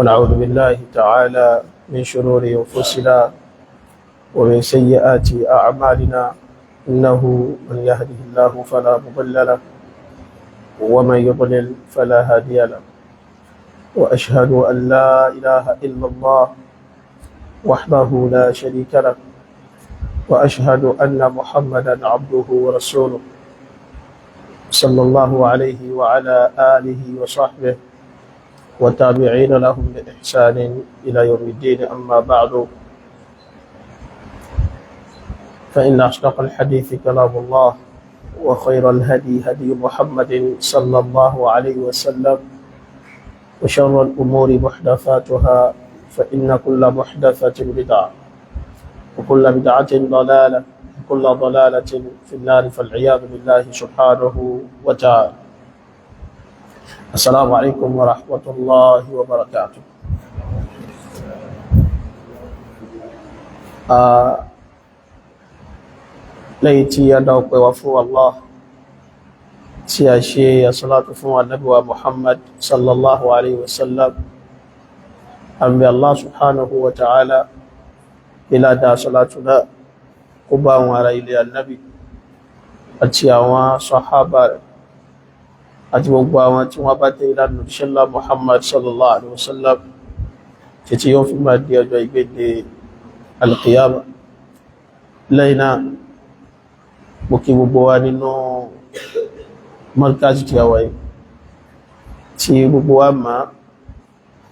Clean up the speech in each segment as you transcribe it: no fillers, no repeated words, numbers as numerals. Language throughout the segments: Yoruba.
ونعوذ بالله تعالى من شرور أنفسنا ومن سيئات أعمالنا. إنه من يهده الله فلا مضل له ومن يضلل فلا هادي له، وأشهد أن لا إله إلا الله وحده لا شريك له، وأشهد أن محمدا عبده ورسوله صلى الله عليه وعلى آله وصحبه وتابعين لهم بإحسان إلى يوم الدين. أما بعد، فإن أصدق الحديث كلام الله، وخير الهدي هدي محمد صلى الله عليه وسلم، وشر الأمور محدثاتها، فإن كل محدثة بدعة، وكل بدعة ضلالة، وكل ضلالة في النار، فالعياذ بالله سبحانه وتعالى. السلام عليكم ورحمة الله وبركاته. Lẹ́yìn tí a dá ọpẹ́ wa fún Allah, tí a ṣe àsálàtù fún Ànábì wa Muhammad sallallahu alaihi wasallam, àmì Allah subhanahu wa ta'ala ilá dá àsálàtù náà kó bá àwọn ará ilé Ànábì àti àwọn sàhábà rẹ̀ àti gbogbo àwọn tí wọ́n bá tẹ̀ ìlànà òjíṣẹ́ Muhammad sallallahu alaihi wasallam títí yóò fi máa di ọjọ́ ìgbéde alqiyama. Lẹ́yìn náà, mo kí gbogbo wa nínú markazi tí a wáyé, tí gbogbo wa máa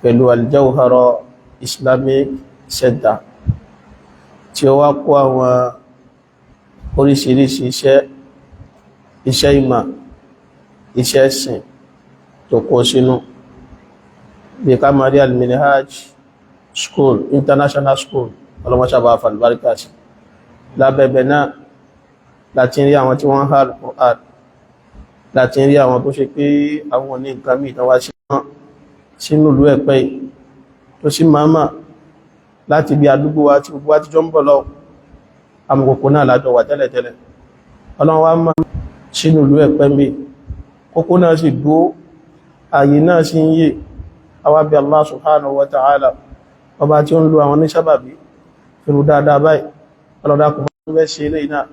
pẹ̀lú Al-Jawhara Islamic Center, tí ó wá kó àwọn oríṣiríṣi iṣẹ́, iṣẹ́ ìmọ̀, iṣẹ́ ẹ̀sìn tó kó sínú, bí ká máa rí Al-Minhaj School, International School, ọlọ́mọṣàbà falbarika sí. Lábẹ́bẹ̀ náà láti rí àwọn tí wọ́n ń há Al-Qur'an, láti rí àwọn tó ṣe pé àwọn ní nǹkan míì tán wá sí wọn sínú ìlú Ẹ̀pẹ́ yìí, tó sì máa mà láti bí àdúgbò wa tí gbogbo wa ti jọ ń bọ̀ lọ. Amòkòkò náà lájọ wà tẹ́lẹ̀tẹ́lẹ̀. Ọlọ́run wá máa sínú ìlú Ẹ̀pẹ́ ń bí kókó náà sì dúó, ààyè náà sì ń yè. Àwa bí Allah subhanahu wa ta'ala, ọba tí ó ń lo àwọn onísábàbí fèrú dáadáa báyìí, ọlọ́dà kò fẹ́ ṣe eléyìí náà,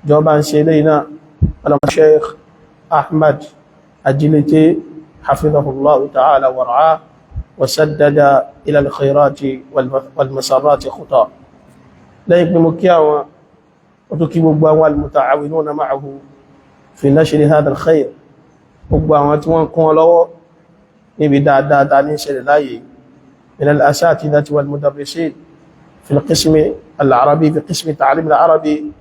ìjọba ń ṣe eléyìí náà. Ọlọ́mọ Sheikh Ahmad Ajilete hafidhahullahu ta'ala wara'ah wa saddada ila al-khairati wal masarati khuta. Lẹ́yìn pé mo kí àwọn, ó tún kí gbogbo àwọn al-muta'awinuna ma'ahu fi nashri hadha al-khair, gbogbo àwọn tí wọ́n kún wọn lọ́wọ́ níbi dáadáa ta ní ìṣẹ̀lẹ̀ láàyè, min al-asatidhati wal-mudarrisin fi al-qism al-arabi, fi qism ta'lim al-arabi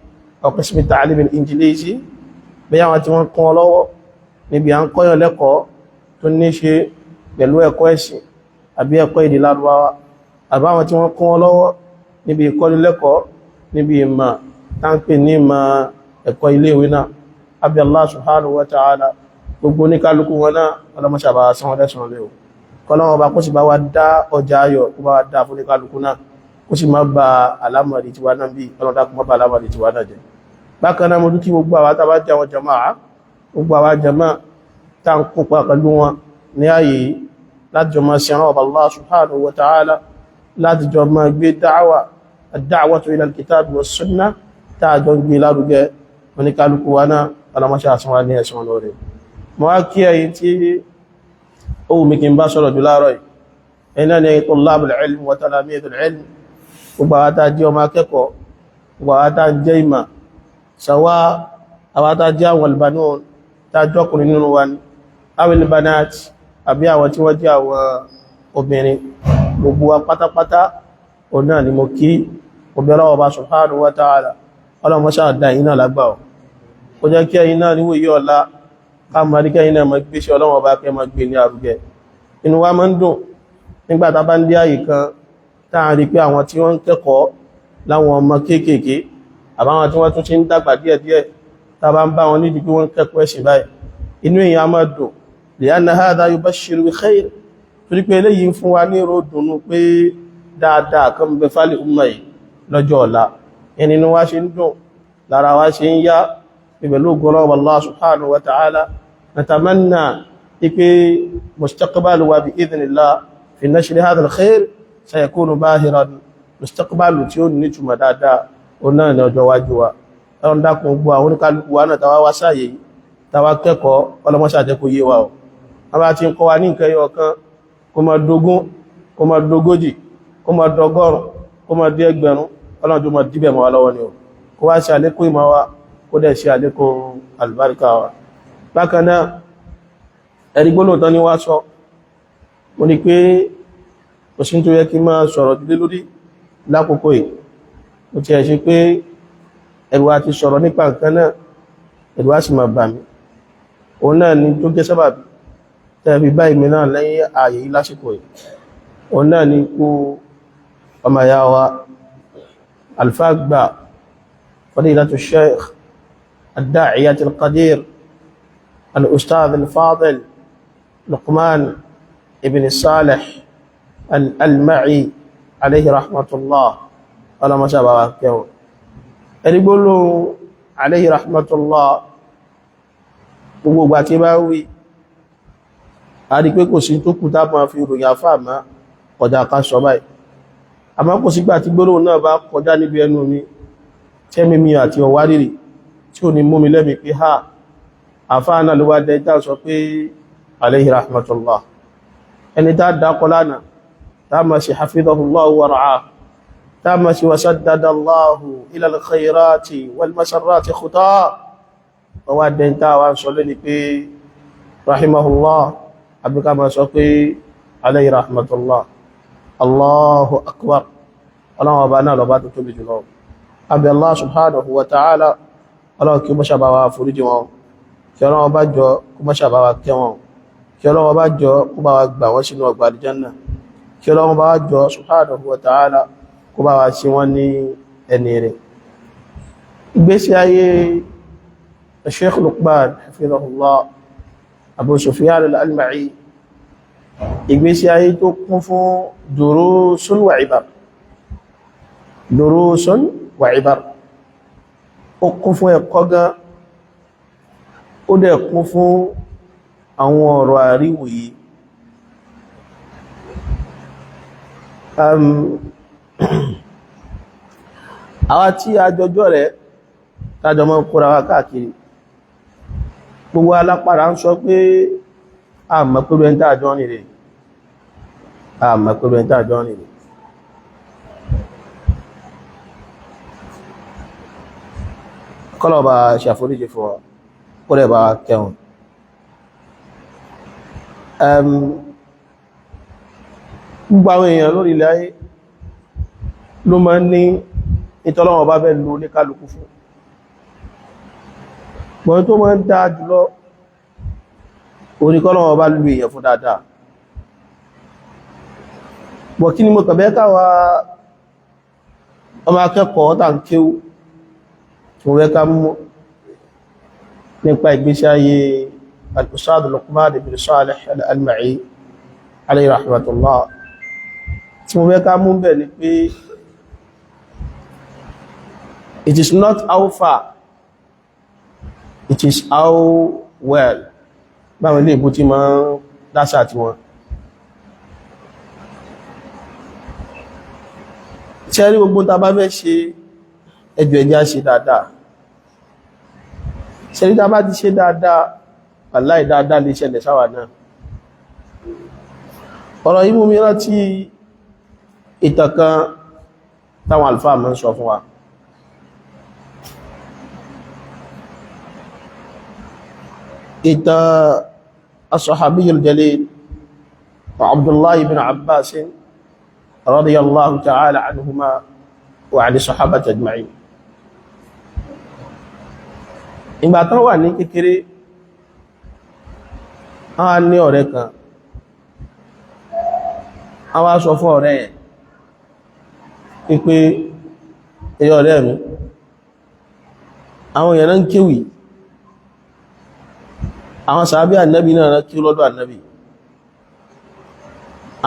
aw qism ta'lim al-injilizi, bí àwọn tí wọ́n kún wọn lọ́wọ́ níbi à ń kọ́yàn lẹ́kọ̀ọ́ tó ní ṣe pẹ̀lú ẹ̀kọ́ ẹ̀sìn àbí ẹ̀kọ́ èdè Lárúbáwá, àbáwọn tí wọ́n kún wọn lọ́wọ́ níbi ìkọ́nilẹ́kọ̀ọ́, níbi ìmọ̀ táǹpì ní ìmọ̀ ẹ̀kọ́ iléèwé náà. Abi Allah subhanahu wa ta'ala, gbogbo oníkálukú wọn náà, ọlọ́mọṣàbà san wọn lẹ́san lé o. Kọ́lọ́wọ́n bá kó sì bá wa dá ọjà ayọ̀, kó bá wa dá fún oníkálukú náà, kó sì má ba àlámọ̀rí tiwa náà bí ọlọ́dà, kó má ba àlámọ̀rí tiwa náà jẹ́. Bákan náà, mo dúkí gbogbo àwa tá bá jẹ́ àwọn jàmáà, gbogbo àwa jàmáà tá ń kópa pẹ̀lú wọn ní ààyè yìí láti jọ máa sin ọba Allah subhanahu wa ta'ala, láti jọ máa gbé dáwà, ad-da'watu ila al-kitab wa sunnah, tá a jọ ń gbé lárugẹ, oníkálukú wa náà, ọlọ́mọṣẹ́ àsan wa ní ẹ̀san lórí. Mo wá kí ẹ̀yin tí ó wù mí kí n bá sọ̀rọ̀ jù láàárọ̀ yìí, ẹ̀yin náà ni tullabul ilm wa talamidul ilm, gbogbo àwọn tá a jẹ́ ọmọ akẹ́kọ̀ọ́, gbogbo àwọn tá a jẹ́ ìmọ̀ sàwá, àwọn tá a jẹ́ àwọn albanun, tá a jọ́kùnrin nínú wa ni, awil banat, àbí àwọn tí wọ́n jẹ́ àwọn obìnrin, gbogbo wa pátápátá òun náà ni mo kí. Obìnrin ọba subhanahu wa ta'ala, ọlọ́mọṣà dá yín náà lágbà ọ̀, kó jẹ́ kí ẹ̀yin náà níwò yí ọ̀la ká máa rí kẹ́yìn náà máa gbé sí Ọlọ́wọ́ bá kẹ́ máa gbé ní arugẹ. Inú wa máa ń dùn nígbà tá bá ń dé àyè kan, tá a rí pé àwọn tí wọ́n ń kẹ́kọ̀ọ́ láwọn ọmọ kéékèèké, àbáwọn tí wọ́n tún ti ń dàgbà díẹ̀díẹ̀, tá a bá ń bá wọn nídìí pé wọ́n ń kẹ́kọ̀ọ́ ẹ̀sìn báyìí, inú èèyàn á máa dùn, li'anna hadha yubashshiru bi khair, torí pé eléyìí ń fún wa ní ìró dùnnú pé dáadáa kan bẹ fálì umma yìí lọ́jọ́ ọ̀la. Ẹni inú wa ṣe ń dùn, lára wa ṣe ń yá pẹ̀lú ògo Allah subhanahu wa ta'ala. Natamanna ipe mustaqbal wa bi idhnillah. fi nashri hadha al-khair sayakunu bahiran. Mustaqbalu tí ó ní túmọ̀ dáadáa ó náà ní ọjọ́ wájú wa. Ọlọ́run dákun, gbọ́ àwọn oníkálukú wa náà tàwa wá sáàyè yìí, tàwa kẹ́kọ̀ọ́, ọlọ́mọṣà jẹ́ kó yé wa o. Wọ́n bá ti ń kọ́ wa ní nǹkan ẹyọ kan, kó máa dógún, kó máa dógójì, kó máa dọgọ́rùn, kó máa dé ẹgbẹ̀rún, Ọlọ́run tó máa díbẹ̀ mọ́ wa lọ́wọ́ ni o. Kó wá ṣe àlékún ìmọ̀ wa, kó dẹ̀ ṣe àlékún àlùbáríkà wa. Bákan náà, ẹ̀rí gbólóhùn tán ni wá sọ, mo ní pé kò sí tó yẹ kí n máa sọ̀rọ̀ lé lórí lákòókò yìí. Mo ti ẹ̀ ṣe pé ẹ̀rù wa ti sọ̀rọ̀ nípa nǹkan náà, ẹ̀rù wa sì máa bà mí. Òun náà ni tó jẹ́ sábàbí tẹ́ẹ̀fi bá ìmì náà lẹ́yìn ààyè yìí lásìkò yìí. Òun náà ni ikú ọmọ ìyá wa, àlùfáà àgbà, fadilatu sheikh ad-da'iyat al-qadir, al-ustadh al-fadil Luqman ibn Salih al-Alma'i alayhi rahmatullah. Ọlọ́mọṣà bá wa kẹwọn. Ẹni gbólóhùn alayhi rahmatullah, gbogbo ìgbà tí bá wí, a rí pé kò sí tó kù tá máa fi ròyìn àfáà má kọjá ká sọ báyìí. Àmọ́ kò sígbà tí gbólóhùn náà bá kọjá níbi ẹnu mi, tẹ́mi mi àti ọ̀wárìrì tí ò ní mú mi lẹ́mi pé ha, àfáà náà ló wá dẹ́ tá sọ pé alayhi rahmatullah. Ẹni tá dákọ lánàá, tá máa ṣe hafidhahullahu wa ra'ah, tá máa ṣe wasaddadallahu ila al-khayrati wal masarrati khutah, ọwá dẹ́ tá wá sọ lẹ́ni pé rahimahullah, àbíká máa sọ pé alayhi rahmatullah. Allahu akbar. Ọlọ́run ọba náà lọ́ba tó tóbi jùlọ. Àbí Allah subhanahu wa ta'ala, Ọlọ́run kí ó mọ́ṣà bá wa foríjì wọn, kí Ọlọ́run ọba jọ kó mọ́ṣà bá wa kẹ́ wọn, kí Ọlọ́run ọba jọ kó bá wa gbà wọ́n sínú ọgbà àlùjánnà, kí Ọlọ́run ọba jọ subhanahu wa ta'ala kó bá wa sí wọn ní ẹni rẹ̀. Ìgbésí ayé Sheikh Luqman hafidhahullah Abu Sufyan al-Alma'i, ìgbésí ayé tó kún fún durusun wa ibar, durusun wa ibar. Ó kún fún ẹ̀kọ́ gan, ó dẹ̀ kún fún àwọn ọ̀rọ̀ àríwòye. Àwa tí a jọjọ́ rẹ̀ tájọ mọ́ kóra wa káàkiri, gbogbo alápàdà ń sọ pé a mọ̀ pẹ̀lú ẹni tàjọ́ nìrè, a mọ̀ pẹ̀lú ẹni tàjọ́ nìrè. Kọ́lọ̀ bá ṣàforíjì fún wa, kó rẹ̀ bá kẹwọn. Gbogbo àwọn èèyàn lórí ilẹ̀ ayé ló máa ń ní ìtọ́lọ́wọ̀n bá fẹ́ lò ní kálukú fún gbọ́n tó máa ń dáa jùlọ, oníkọ́lọ́wọ̀n bá lù èèyàn fún dáadáa. Bọ̀ kí ni mo kàbẹ́ káwa ọmọ akẹ́kọ̀ọ́ tà ń kéwú tí mo fẹ́ ká mú nípa ìgbésí ayé al-Ustadh Luqman ibn Salih al-Alma'i alayhi rahmatullah, tí mo fẹ́ ká mú bẹ̀ ni pé it is not how far, it is how well. Báwọn ilé ìbú tí ma ń dásà tí wọn tí ẹ rí, gbogbo ta bá fẹ́ ṣe, ẹjọ́ ẹjá ṣe dáadáa. Ṣe rí, ta bá ti ṣe dáadáa, wàláì, dáadáa lè ṣẹlẹ̀ sáwà náà. Ọ̀rọ̀ yìí mú mi rántí ìtàn kan táwọn àlùfáà máa ń sọ fún wa. Ìtàn as-sahabiyyul jalil Abdullahi ibn Abbas radiyallahu ta'ala anhuma wa 'ani sahabati ajma'in. Ìgbà tán wà ní kékeré, wọ́n ní ọ̀rẹ́ kan. Wọ́n wá sọ fún ọ̀rẹ́ yẹn pípé, "Ẹyọ ọ̀rẹ́ mi, àwọn èèyàn náà ń kéwì, àwọn sàábí ànábì náà kí lọ́dọ̀ ànábì,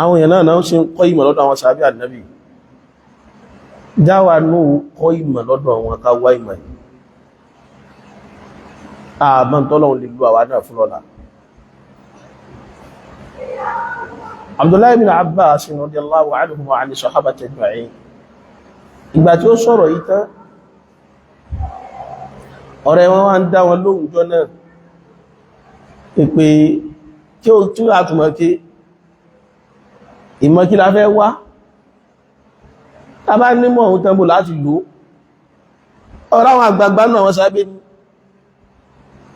àwọn èèyàn náà náà ṣe ń kọ́ ìmọ̀ lọ́dọ̀ àwọn sàábí ànábì. Jáwa náà kọ́ ìmọ̀ lọ́dọ̀ àwọn, ká wá ìmọ̀ yìí. Àmọ́ tọ́lọ́run lè lu àwa náà fún lọ́la." Abdullahi bin Abbas radiyallahu anhu wa ani sahabati ajma'in, ìgbà tí ó sọ̀rọ̀ yìí tán, ọ̀rẹ́ wọn wá ń dá wọn lóhùn jọ náà pé kí ó tún àtùmọ̀ kí ìmọ̀ kí la fẹ́ wá, tá bá nímọ̀ ohun tán bò láti lò. Ọ̀rọ̀ àwọn àgbààgbà náà wọ́n sábẹ́ ní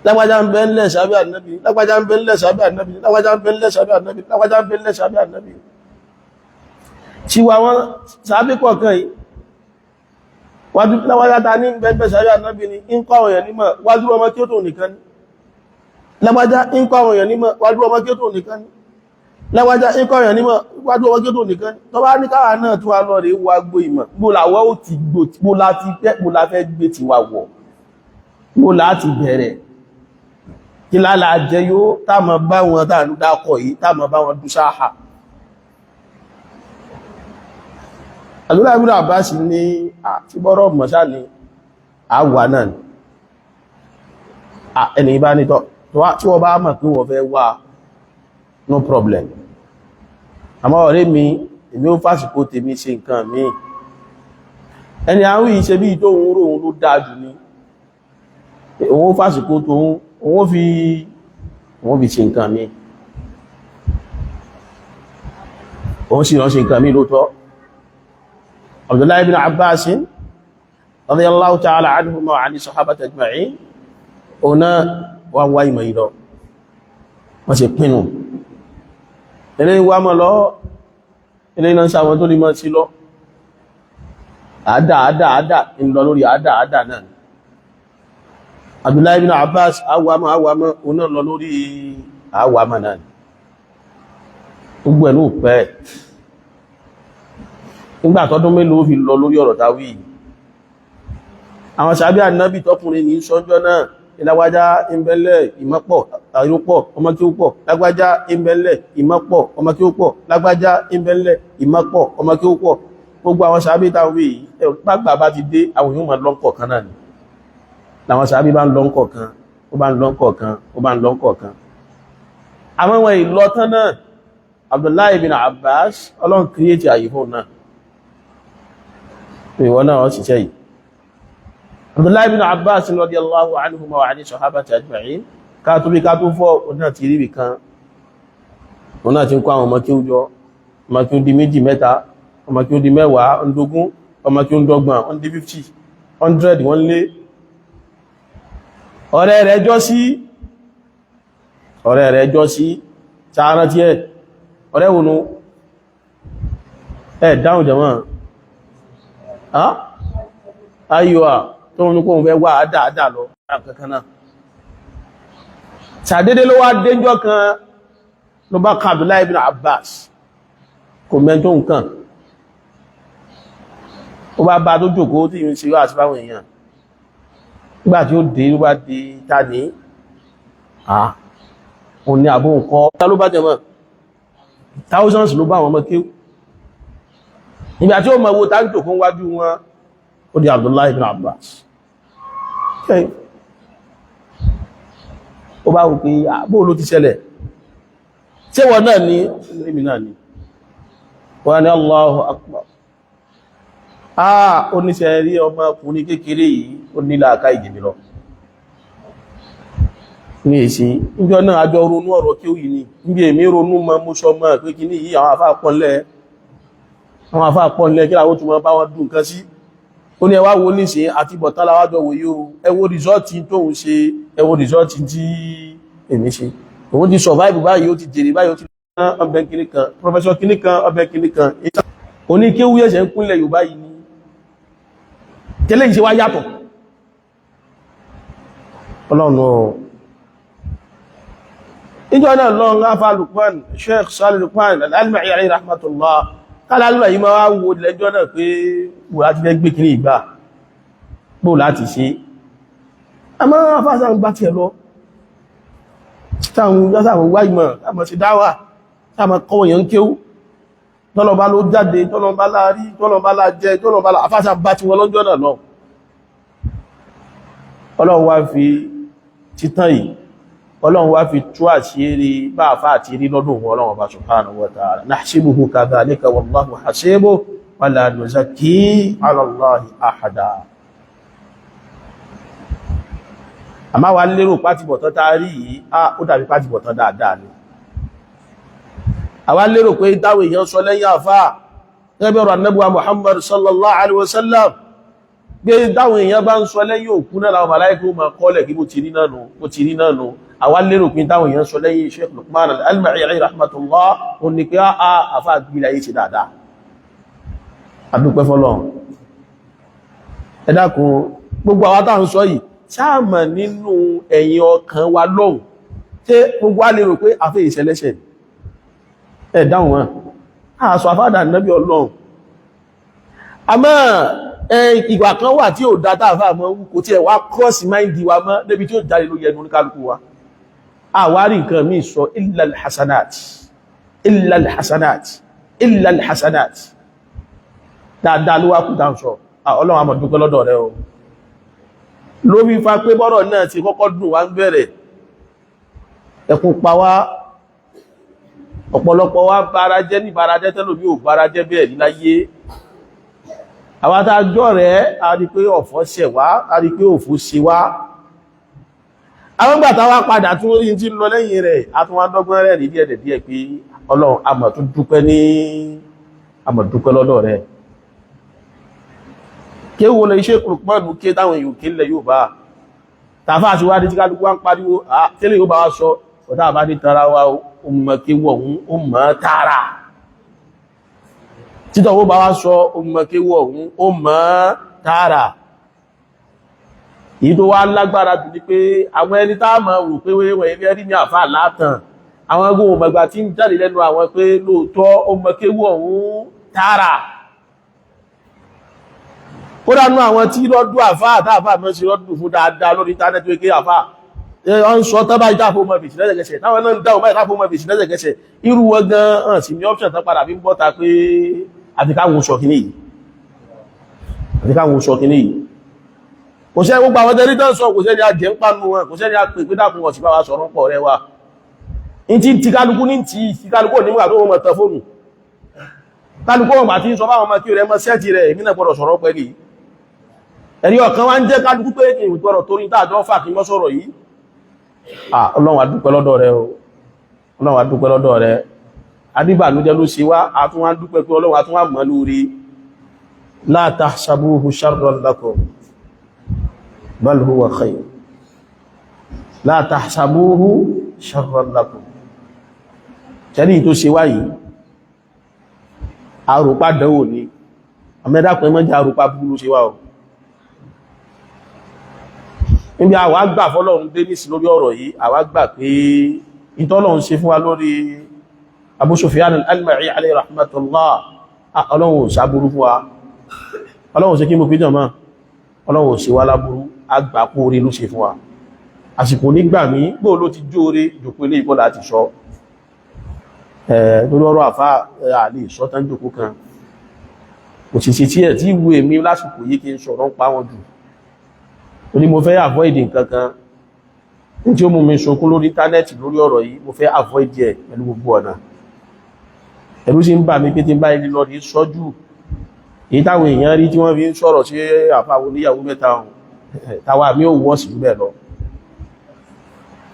lágbájá ń bẹ ńlẹ̀ sábẹ́ ànábì, lágbájá ń bẹ ńlẹ̀ sábẹ́ ànábì, lágbájá ń bẹ ńlẹ̀ sábẹ́ ànábì, lágbájá ń bẹ ńlẹ̀ sábẹ́ ànábì. Tiwa wọn sábẹ́ kọ̀ọ̀kan yìí wájú, lágbájá ta ní bẹ́ẹ̀ sábẹ́ ànábì ni ń kọ́ àwọn èèyàn nímọ̀, wájú ọmọ kí ó tó nìkan ní. Lágbájá ń kọ́ àwọn èèyàn nímọ̀, wájú ọmọ kí ó tó nìkan ní. Lágbájá ń kọ́ èèyàn nímọ̀, wájú ọmọ kí ó tó nìkan ní. Tó bá ní káwa náà tó wá lọ rèé wá gbó ìmọ̀, gbó làwọ́ ó ti gbó, gbó láti fẹ́, gbó la fẹ́ gbé tiwa wọ̀, gbó láti bẹ̀rẹ̀, kí lálà jẹ yóò táàmà bá wọn táà ń dákọ̀ yìí, táàmà bá wọn dúsáhà. Abdullahi ibn Abbas ní àtibọ́rọ̀ mọ̀sá ni àwà náà ni ẹni bá nítọ́ tí wọ́n bá mọ̀ pé wọ́n fẹ́ wà, no problem. Àmọ́ ọ̀rẹ́ mi, èmi ó fásìkò tèmi ṣe nǹkan míì. Ẹni àwọn ìṣe bí tóun róun ló dáa jù ní òun ó fásìkò tóun, òun fi ṣe nǹkan míì, òun sì rán ṣe nǹkan míì lóòótọ́. Abdullahi ibn Abbas radiyallahu ta'ala anhuma wa ani sahabati ajma'in, òun náà wá wá ìmọ̀ ìlọ, wọ́n sì pinnu ilé ìwà mọ̀ lọ, ilé iná sáwọn tó lè mọ́ sí lọ, àádá àádá àádá ń lọ lórí àádá àádá náà. Abdullahi ibn Abbas awamọ́ awamọ́, òun náà lọ lórí awamọ́ náà. Gbogbo ẹ̀ ló pẹ́. Nígbà tọdún mélòó fi lọ lórí ọ̀rọ̀ táwí, àwọn sàbí ànábì tọkùnrin ní sọ́jọ́ náà, ìlágbájá ìbẹ̀lẹ̀ ìmọ́pọ̀ àìrúpọ̀ ọmọ tí ó pọ̀, lágbájá ìbẹ̀lẹ̀ ìmọ́pọ̀ ọmọ tí ó pọ̀, lágbájá ìbẹ̀lẹ̀ ìmọ́pọ̀ ọmọ tí ó pọ̀. Gbogbo àwọn sàbí táwí gbàgbà bá ti dé, àwọn yóò máa lọ́nkọ̀ kan náà ni. Làwọn sàbí bá ń lọ́nkọ̀ kan, ó bá ń lọ́nkọ̀ kan, ó bá ń lọ́nkọ̀ kan. Àwọn wọn ìlọtán náà, Abdullahi bin Abbas, Ọlọ́run kírètì àyè fún náà, ìwọ náà wọ́n ṣiṣẹ́ yìí. Abdullahi bin Abbas radiyallahu anhuma wa ani sahabati ajma'in, ká tó bí ká tó fọ́, òun náà ti rí ibì kan, òun náà ti ń kó àwọn ọmọ kí ó jọ, ọmọ kí ó di méjì mẹ́ta, ọmọ kí ó di mẹ́wàá ọ̀ndógún, ọmọ kí ó ń dọ́gbọ̀n, wọ́n di 50, 100, wọ́n lé. Ọ̀rẹ́ rẹ̀ jọ sí, ọ̀rẹ́ rẹ̀ jọ sí tààrà tí ẹ̀ ọ̀rẹ́ wọnú ẹ̀ dáhùn jẹ̀mọ́ ayíwa tó ń kó ń fẹ́ wà dáadáa lọ kankan náà. Sàdédé ló wá déjọ́ kan, ló bá kan Abdullahi ibn Abbas, kò mẹ́tò nǹkan, ó bá bá tó jòkó tí yìí ń ṣe wá sí fáwọn èèyàn. Nígbà tí ó dé, ló bá di ta ní òun ní àbó nǹkan ta ló bá jẹmọ́, thousands ló bá àwọn ọmọ kéwú. Ìgbà tí ó mọ̀ wo tá ń jòkó wájú wọn, ó di Abdullahi ibn Abbas. Ó bá wù pé àbó ló ti ṣẹlẹ̀, ṣé wọ́n náà ní èmi náà ní. Wọ́n ní Allahu Akbar. Ó níṣẹ́ rí ọmọkùnrin kékeré yìí, ó nílà àká ìjìnì lọ ní èsì. Níjọ́ náà àjọ ronú ọ̀rọ̀ kí ó yìí ní níbi èmi ronú mọ́, mú sọ mọ́ pé kí ní yìí, àwọn àfáà pọ̀nlẹ̀, àwọn àfáà pọ̀nlẹ̀, kí làwọn tún mọ́ bá wọn dùn nǹkan sí. Ó ní ẹ wá wo níṣe àti bọ̀tán láwájọ wò yóò, ẹ wo rìsọ́ọ̀tì tóun ṣe, ẹ wo rìsọ́ọ̀tì tí èmi ṣe. Òun ti survive báyìí, ó ti jèrè báyìí, ó ti ọbẹ̀ kìíní kan, professor kìíní kan, ọbẹ̀ kìíní kan, oníkéwú ẹ̀ṣẹ̀ ń kúnlẹ̀ Yorùbá yìí ní tẹ́lẹ̀ ìṣe wá yàtọ̀. Ọlọ́run ọ̀ ìjọ náà lọ́n ráfà Lukman, Sheikh Salih Lukman Al-Alma'i alayhi rahmatullah, kálá alúwà yìí máa wá wo lẹ́jọ́ náà pé wò láti fẹ́ gbé kìíní ìgbà bó láti ṣe. A máa fásá ń gbá tiẹ̀ lọ, táwọn wá ìmọ̀, táwọn ṣe dáwà, táwọn kọ́wọ̀ yẹn ń kéwú, tọ́lọ̀bá ló jáde, tọ́lọ̀bá láàrí, tọ́lọ̀bá lájẹ, tọ́lọ̀bá àfáṣà bá ti wọn lọ́jọ́ náà lọ. Ọlọ́run wá fi títàn yìí, Ọlọ́run wá fi tú àṣírí bá àfá àti rí lọ́dún òun Ọlọ́run Ọba subhanahu wa ta'ala. Nahsibuhu kadhalika wallahu hasibuhu wala nuzakki ala Allahi ahada. Àmá wa lérò pátìbọ̀tán tá rí yìí, á ó dàbí pátìbọ̀tán dáadáa ni. Àwa lérò pé táwọn èèyàn sọ lẹ́yìn àfá, gẹ́gẹ́ bí ọ̀rọ̀ Ànábì wa Muhammad sallallahu alaihi wasallam, gbé táwọn èèyàn bá ń sọ lẹ́yìn òkú náà làwọn màláíkà ó máa kọ́lẹ̀ kí bó ti rí náà nù, bó ti rí náà nù. Àwa lérò pé táwọn èèyàn sọ lẹ́yìn Sheikh Luqman Al-Alma'i alayhi rahmatullah, ó ní pé á àfá gbílẹ̀ ayé ṣe dáadáa. Adúpẹ́ fọ́lọ́run. Ẹ dákun, gbogbo àwa tá ń sọ yìí, sáàmà nínú ẹ̀yìn ọkàn wa lọ́hùn, tí gbogbo a lè rò pé àfẹ́ ìṣẹ̀lẹ́ṣẹ̀? Ẹ dáhùn wọn. Àṣọ àfádà nẹ́bí Ọlọ́run. Àmọ́ ìgbà kan wà tí ò dá táàfà mọ́, kò tí ẹ̀ wá cross mind wa mọ́ débi tí ó jáde lórí ẹnu oníkálukú wa. Àwárí nǹkan míì sọ illa al-hasanat, illa al-hasanat, illa al-hasanat. Dáadáa ló wá kù dáhùn sọ. Ọlọ́run, a máa dúpẹ́ lọ́dọ̀ rẹ o. Lórí fa pé bọ́rọ̀ náà ti kọ́kọ́ dùn wá ń bẹ̀rẹ̀, ẹkùn pa wá, ọ̀pọ̀lọpọ̀ wá bára jẹ́ ní bára jẹ́ tẹ́lò bí ò bára jẹ́ bẹ́ẹ̀ ní láyé. Àwọn adájọ́ rẹ̀ a rí pé ọ̀fọ̀ ṣẹ̀ wá, a rí pé òfò ṣe wá. Àwọn ìgbà táwa padà tún rí tí ń lọ lẹ́yìn rẹ̀, a tún wá dọ́gbọ́n rẹ̀ rí díẹ̀ díẹ̀ pé Ọlọ́run, a máa tún dúpẹ́ ní, a máa dúpẹ́ lọ́dọ̀ rẹ̀. Kéwò lè ṣe kùrùpọ̀nù ké táwọn èèyàn kí lẹ̀ yóò bá tàfà àti wá dé tí kálukú wá ń pariwo tẹ́lẹ̀ yóò bá wá sọ ọ̀tá àbá ní tara wa, ó mọ̀ kéwò ọ̀hún, ó mọ̀ tààrà. Títọ̀ ó bá wá sọ, ó mọ̀ kéwò ọ̀hún, ó mọ̀ tààrà. Èyí tó wá lágbára jù ní pé àwọn ẹni tá mọ̀ wò pé wọ́n ẹni rí ní àfà látàn, àwọn ẹgbẹ́ òmọ̀gbà tí ń jáde lẹ́nu àwọn pé lóòótọ́ ó mọ̀ kéwò ọ̀hún tààrà. Ó dánú àwọn tí rọ́dún àfá àtàfà mọ́ sí rọ́dún fún dáadáa lórí íńtánẹ́ẹ̀tì wé àfá ọ́n sọ tán báyìí táàfó mọ́ fèsì lẹ́sẹ̀kẹsẹ̀, táwọn náà ń dáhùn báyìí táàfó mọ́ fèsì lẹ́sẹ̀kẹsẹ̀. Irú wọn gan hàn sí ní option tán padà fi ń bọ́ta pé àti káwọn sọ kíní yìí, àti káwọn sọ kíní yìí. Kò sẹ́ gbogbo àwọn tẹ́rí tán sọ, kò sẹ́ni àjẹ́ ń panu wọn, kò sẹ́ni àpè pé dákun ọ̀sì bá wa sọ̀rọ̀ pọ̀ rẹ wa. Ní tí ti kálukú ní tí kálukú ní tó wọ́n mọ̀ tán fóònù kálukú wọn bá ti ń sọ fáwọn ọmọ kí rẹ mọ́ sẹ́ẹ̀tì rẹ̀, èmi náà gbọ́dọ̀ sọ̀rọ̀ pẹ̀lú ẹ̀rí ọ̀kan wá ń jẹ́ kálukú pé kí n gbọ́dọ̀ torí tààjọ́ fà kí mọ́ sọ̀rọ̀ yìí. Ọlọ́run, a dúpẹ́ lọ́dọ̀ rẹ o. Ọlọ́run, a dúpẹ́ lọ́dọ̀ rẹ. Adíbànújẹ́ ló ṣe wá, a tún wá dúpẹ́ pé Ọlọ́run a tún wá mọ́ lórí. La tahsabuhu sharran lakum bal huwa khayr. La tahsabuhu sharran lakum. Tẹ́lì tó ṣe wá yìí, àrùpá dánwò ni. Àmẹ́dàpẹ́ mọ́já àrùpá búrú ṣe wá o. Níbi àwa gbà fọ́lọ́run dé ní sí lórí ọ̀rọ̀ yìí, àwa gbà pé ìtọ́lọ́run ṣe fún wa lórí Abu Sufyan al-Alma'i alayhi rahmatullah, Ọlọ́run ò sáburú fún wa. Ọlọ́run ṣe kí mo fi jọ mọ́, Ọlọ́run ò ṣe wá láburú. Àgbà kó orí ló ṣe fún wa. Àsìkò nígbà mí gbóò ló ti jóore jòkó ilé ìkọ́ láti sọ lórí ọ̀rọ̀ àfá àlè ìsọ́tán jòkó kan. Kò sì sí tí ẹ̀ tí ìwú èmi lásìkò yìí kí n sọ̀rọ̀ ń pa wọn jù. Ó ní mo fẹ́ avoid nǹkan kan ní tí ó mú mi sunkún lórí íńtánẹ́ẹ̀tì lórí ọ̀rọ̀ yìí. Mo fẹ́ avoid ẹ̀ pẹ̀lú gbogbo ọ̀nà. Ẹ̀rù sì ń bà mí pé tí ń bá ilé lọ rí sọ́jú èyí táwọn èèyàn rí tí wọ́n fi ń sọ̀rọ̀ sí àfáwọn oníyàwó mẹ́ta ọ̀hún, táwa mi ò wọ́ sí jù bẹ́ẹ̀ lọ.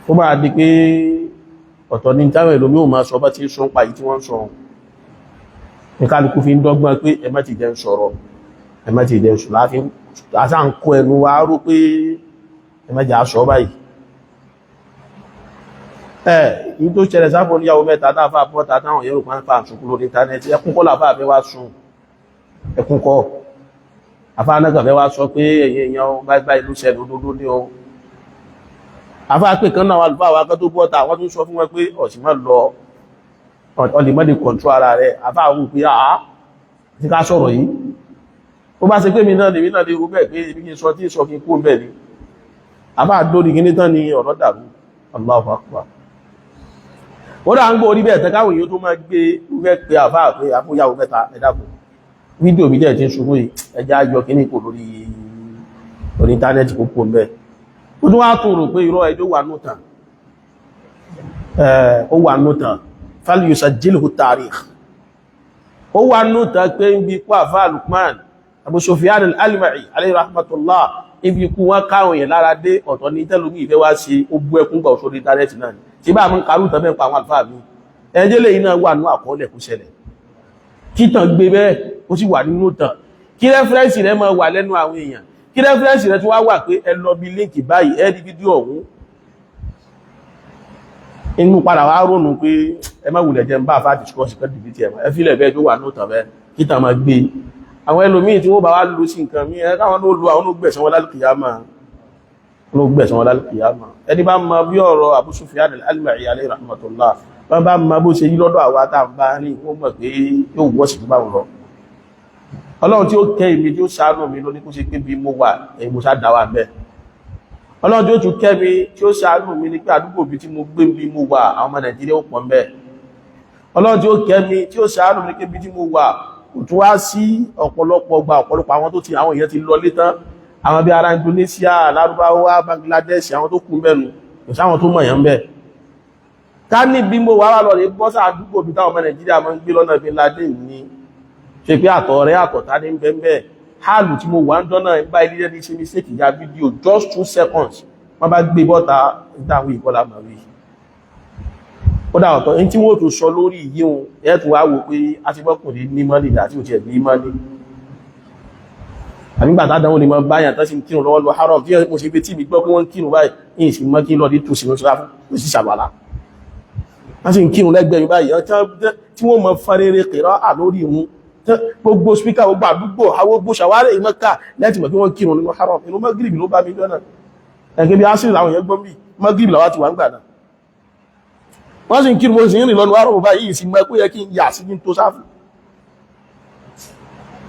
Ó máa di pé ọ̀tọ̀ ní táwọn èlòmí ò máa sọ bá ti ń sọ ń pa yìí tí wọ́n ń sọ ní kálukú fi ń dọ́gbọ́n pé ẹ má ti jẹ́ ń sọ̀rọ̀, ẹ má ti jẹ́ ń sọ láàfin àṣà ń kó ẹnu wa ró pé ẹ má jẹ́ àṣọ báyìí. Ẹ yìí tó ṣẹlẹ̀ sáfọ́ níyàwó mẹ́ta táfà bọ́ta táwọn yẹ́rù kan fà ṣùkú lórí íńtánẹ́ẹ̀tì, ẹkún kọ́ làfà fẹ́ wá sun, ẹkún kọ́ àfà náà fẹ́ wá sọ pé ẹ̀yìn èèyàn báyìí báyìí ló ṣẹlẹ̀, òdodo ní o. Àfà pé kan náà àlùfáà wa kan tó bọ́ta, wọ́n tún sọ fún wọn pé ọ̀sìn má lọ, ọlè mọ́ lè control ara rẹ̀. Àfà àwọn òpin àá tí ká sọ̀rọ̀ yìí, ó bá ṣe pé mi náà lèmi náà lè rú bẹ́ẹ̀ pé ibi kí n sọ tí sọ kí n kú bẹ́ẹ̀ ni. Àfà dórí kíní tán ni ọ̀rọ̀ dàrú. Allahu Akbar. Ó dà ń gbọ́ orí bẹ́ẹ̀ tẹ́káwò yóò tó máa gbé rúfẹ́ pé àfà pé àfúyàwó mẹ́ta, ẹ̀dàkùn, fídíò mi jẹ́ ti ń ṣubú yìí, ẹjá yọ kíní kò lórí orí íńtánẹ́ẹ̀tì kó kó mbẹ́. Ó tún wá tún rò pé irọ́, ẹjọ́ wà nù tàn. Ó wà nù tàn, فليسجله التاريخ. Ó wà nù tàn pé ibi ikú àfáà Lukman Abu Sufyan al-Alma'i عليه رحمة الله, ibi ikú wọn káwọn èèyàn lára dé. Ọ̀tọ̀ ní tẹ́lómi ìfẹ́ wá sí, ó bú ẹkún gbà sórí íńtánẹ́ẹ̀tì náà ni tí bá mú karú tán bẹ́ẹ̀ pa àwọn àlùfáà mi. Ẹjẹ́ lè iná wà ní àkọọ́lẹ̀ kó ṣẹlẹ̀, kítàn gbé bẹ́ẹ̀, ó sì wà nínú tàn, kí reference rẹ̀ máa wà lẹ́nu àwọn èèyàn, kí reference rẹ̀ tún wá wà pé ẹ lọ bí link báyìí, ẹ rí fídíò ọ̀hún. Inú padà wá rónú pé ẹ má wulẹ̀ jẹ́ ń bá àfáà discuss pẹ́ dìbìtì ẹ̀, ẹ fílẹ̀ bẹ́ẹ̀ tó wà ní tàn bẹ́ẹ̀, kítàn máa gbé. Àwọn ẹlòmíì tí wọ́n bá wá lò sí nǹkan mí ẹ, káwọn ló lo, àwọn ló gbẹ̀san wọn lálùkìyàmà, ló gbẹ̀san wọn lálùkìyàmà. Ẹni bá mọ bí ọ̀rọ̀ Abu Sufyan al-Alma'i عليه رحمة الله, wọ́n bá mọ bó ṣe yí lọ́dọ̀ àwa tá à ń bá rìn, wọ́n mọ̀ pé yóò wọ́ sí bá wọn lọ. Ọlọ́run tí ó kẹ́ èmi, tí ó ṣàánú mi ló ní kó ṣe pé bí mo wà, èyí mo ṣá dá wà bẹ́ẹ̀. Ọlọ́run tí ó tún kẹ́ mi, tí ó ṣàánú mi ní pé àdúgbò bí tí mo gbé, bí mo wà, àwọn ọmọ Nàìjíríà ó pọ̀ ń bẹ́ẹ̀. Ọlọ́run tí ó kẹ́ mi, tí ó ṣàánú mi ní pé bí tí mo wà, kò tún wá sí ọ̀pọ̀lọpọ̀ gba ọ̀pọ̀lọpọ̀ àwọn tó ti, àwọn èèyàn ti lọ lé tán, àwọn bí ará Indonesia, Lárúbáwá, Bangladesh, àwọn tó kún bẹ́nu, kò sáwọn tó mọ̀ yàn bẹ́ẹ̀. Ká ní bí mo wà wà lọ rí bọ́sà àdúgbò bí táwọn ọmọ Nàìjíríà máa ń gbé lọ́nà bí ládé ní ṣe pé àtọ̀ rẹ̀ àtọ̀tá ní bẹ́ẹ̀. Hálù tí mo wà ń dọ́nà bá ilé ní ṣe mistake ya fídíò just 2 seconds, wọ́n bá gbé bọ́ta ìdáhùn ìkọlà màwí ó dà ọ̀tọ̀ ní tí wọ́n tún sọ lórí yíhun. Ẹ̀ tún wá wò pé a ti bọ́kùnrin ní mọ́nì àti òtí ẹ̀ ní mọ́nì àbígbà tádánwò ni mọ́ báyàn tán sí ń kírun lọ́wọ́ lọ haram, tí mo ṣe pé tí mi gbọ́ pé wọ́n ń kírun báyìí, ní ìsìn mọ́ kí lọ dé tòsí lọ sáfún ó sì ṣàlùwàlá. Wọ́n sì ń kírun lẹ́gbẹ̀ẹ́ mi báyìí tí wọ́n mọ fárẹ́rẹ́ kẹrọ lórí ìrun, gbogbo speaker, gbogbo àdúgbò, àwọn gbogbo ṣàwárẹ̀ ìmọ́ká lẹ́tì mọ̀ pé wọ́n kírun nínú haram. Inú mọ́gìrì ló bá mi lọ́nà ẹgbẹ́ bí asìrì làwọn èèyàn gbọ́n bí mọ́gìrì làwá ti wà ń gbà náà. Wọ́n sì ń kírun, mo sì ń rìn lọ́nu haram báyìí, sì mọ́ pé yẹ kí n yà sí kí n tó sáfù.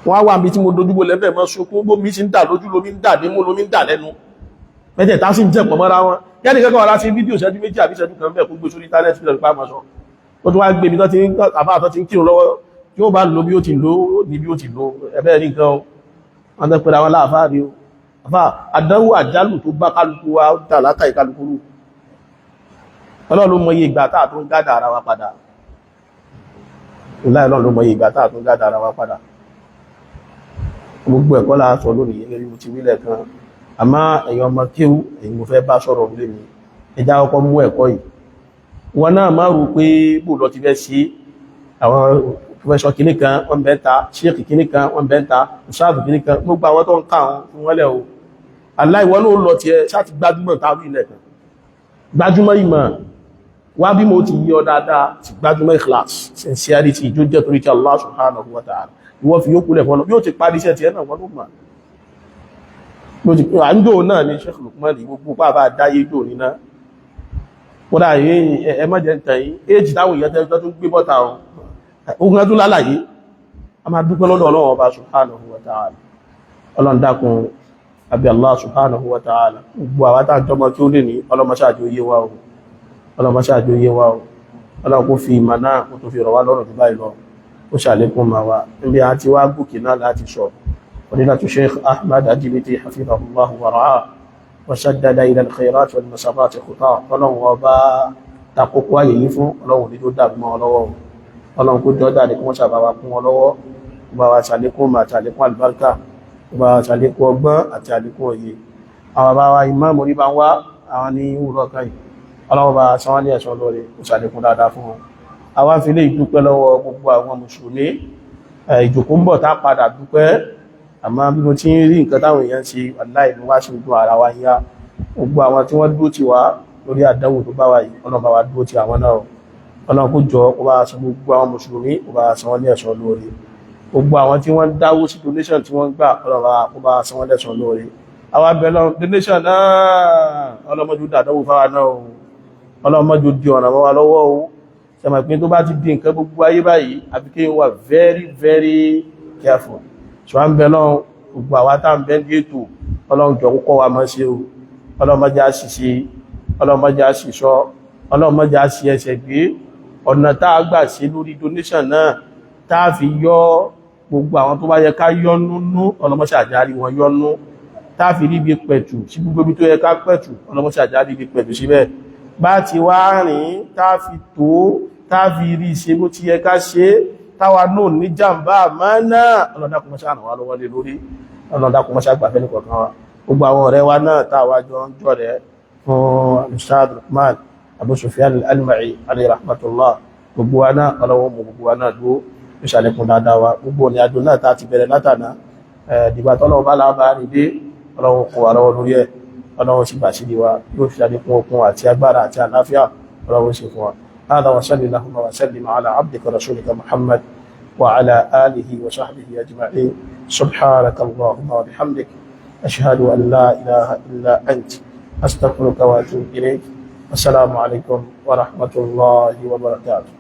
Wọ́n á wà níbi tí mo dojúbò lẹ́fẹ̀ẹ́ mọ́ sunkún, bó mi sì ń dà lójú, lomi ń dà nímú, lomi ń dà lẹ́nu, mẹ́tẹ̀ẹ̀ta sì ń jẹ́ pọ̀ mọ́ra wọn. Yẹ́nì kẹ́kọ̀ọ́ wá sí fídíò ìṣẹ́jú 2 àbí ìṣẹ́jú kan bẹ́ẹ̀, kó gbé sórí íńtánẹ́ẹ̀tì lọ́dún pàmò sọ. Ó tún wá gbé mi tó ti ń àbá tó ti ń kírun lọ́wọ́, tí ó bá lò bí ó ti lò ní bí ó ti lò ẹ̀bẹ́ rí nǹkan wọn tẹ́ pẹ̀lú àwọn aláàfáà rí o. Àfá àdánwò àjálù tó bá kálukú wa dà látàrí kálukú rú. Ọlọ́run ló mọ iye ìgbà táà tó ń gádà ara wa padà. Ọlọ́run ló mọ iye ìgbà táà tó ń gádà ara wa padà. Gbogbo ẹ̀kọ́ la sọ lónìí gẹ́gẹ́ bí mo ti wí lẹ́ẹ̀kan. Àmọ́ ẹ̀yin ọmọ kéwú, èyí mo fẹ́ bá sọ̀rọ̀ lé mi, ẹjá ọkọ̀ mú ẹ̀kọ́ yìí. Wọn náà má rò pé bò lọ ti fẹ́ sí àwọn professor kìíní kan wọ́n bẹ́ ta, sheikh kìíní kan wọ́n bẹ́ ta, ustaz kìíní kan, gbogbo àwọn tó ń ká àwọn fún wọ́n lẹ̀ o. Aláìwọ́ ló lọ tiẹ̀ ṣáà ti gbájúmọ̀ táwí ilẹ̀ kan, gbájúmọ̀ ìmọ̀ wá bí mo ti yí ọ dáadáa, ti gbájúmọ̀ ikhlas, sincerity, ìjó jẹ́ torí ti Allah سبحانه وتعالى. Ìwọ fi yókù lẹ̀ fọ́nà bí ó ti parí iṣẹ́ tiẹ̀ náà, wọ́n ló mọ̀ bó ti àńjò náà ní Sheikh Lukman gbogbo pàbá dáyé jò níná. Kódà ẹ má jẹ́ tàn yín, éjì táwọn èèyàn tẹ́ tó gbé bọ́ta ogun tó lálàyé. A máa dúpẹ́ lọ́dọ̀ Ọlọ́run Ọba سبحانه وتعالى. Ọlọ́run dákun, àbí Allah سبحانه وتعالى, gbogbo àwọn tá jọmọ kí ó lè ní ọlọ́mọṣáàjò yé wa o, ọlọ́mọṣáàjò yé wa o. Ọlọ́run kó fi ìmọ̀ náà kó tó fi rọ̀ wá lọ́rọ̀ tó báyìí lọ, ó ṣàlékún ma wa níbi àti wá gòkè náà láti sọ. فضيلة الشيخ أحمد أجلتي حفظه الله ورعاه وسدد إلى الخيرات والمسرات خطاه. Ọlọ́run ọba takókó ayé yìí fún Ọlọ́run ní tó dàbí mọ́ ọlọ́wọ́. Ọlọ́run kó jọ́ dàdí kí wọ́n ṣàbá wa kún wọn lọ́wọ́, kó bá wa ṣàlékún mà àti àlékún àlùbáríkà, kó bá wa ṣàlékún ọgbọ́n àti àlékún òye. Àwọn bàbá wa ìmáàmù orí bá ń wá àwọn ní wúrọ̀ kan yìí, Ọlọ́run bá san wọ́n ní ẹ̀san lóore, kó ṣàlékún dáadáa fún wọn. Àwa fi lè dúpẹ́ lọ́wọ́ gbogbo àwọn mùsùlùmí. Ìjòkó ń bọ̀ tá padà dúpẹ́. Àmọ́ bí mo ti ń rí nǹkan táwọn èèyàn ṣe, aláìní wá sí ojú ara wa yá. Gbogbo àwọn tí wọ́n dúró tì wá lórí àdánwò tó bá wa yìí, Ọlọ́run bá wa dúró tì àwọn náà. Ọlọ́run kó jọ kó bá san gbogbo àwọn mùsùlùmí, kó bá san wọ́n ní ẹ̀san lóore. Gbogbo àwọn tí wọ́n ń dáwó sí donation tí wọ́n ń gbà, Ọlọ́run kó bá san wọ́n lẹ́san lóore. Àwọn abẹ́lọ́ donation náà, ọlọ́mọdé dàdánwò fáwa náà o, ọlọ́mọdé di ọ̀nà mọ́ wa lọ́wọ́ o. Ṣẹmọ̀ pé tó bá ti di nǹkan gbogbo ayé báyìí, àfi kí n wà very very careful. Ṣe wá ń bẹ lọ́run, gbogbo àwa tá ń bẹ́ ní ètò, Ọlọ́run jọ kókọ́ wa mọ́ ṣe o. Ọlọ́run má jẹ́ á ṣìṣe, Ọlọ́run má jẹ́ á ṣìṣọ́, Ọlọ́run má jẹ́ á ṣi ẹsẹ̀ gbé. Ọ̀nà tá a gbà sí lórí donation náà, tá a fi yọ gbogbo àwọn tó bá yẹ ká yọ́nú nú, ọlọ́mọṣẹ́ àjárí wọn yọ́nú. Tá a fi ríbi pẹ̀tù sí gbogbo ibi tó yẹ ká pẹ̀tù, ọlọ́mọṣẹ́ àjárí ibi pẹ̀tù síbẹ̀. Bá ti wá rìn tá fi tó, tá fi rí ṣe bó ti yẹ ká ṣe, táwa náà ní jàǹbá àmánà, ọlọ́dàkùnmọ́ṣá ràn wá lọ́wọ́ lé lórí. Ọlọ́dàkùnmọ́ṣá gbàfẹ́ ní kọ̀ọ̀kan wa. Gbogbo àwọn ọ̀rẹ́ wa náà táwa jọ ń jọ̀rẹ́ fún Ustaz Lukman Abu Sufyan al-Alma'i alayhi rahmatullah, gbogbo wa náà, ọlọ́wọ́ mú gbogbo wa náà dúró, ó ṣàlékún dáadáa wa. Gbogbo ní adùn náà tá ti bẹ̀rẹ̀ látàná dìgbà tọ́lọ́wọ́ bá lábá rí dé, ọlọ́wọ́ kó wa lọ́wọ́ lórí ẹ̀. Ọlọ́wọ́ sì gbà sí wa, yóò fi ṣàlékún okun àti agbára àti àlàáfíà, ọlọ́wọ́ sì fún wa. هذا وصل اللهم وسلم على عبدك ورسولك محمد وعلى آله وصحبه أجمعين. سبحانك اللهم وبحمدك، أشهد أن لا إله إلا أنت، أستغفرك وأتوب إليك. السلام عليكم ورحمة الله وبركاته.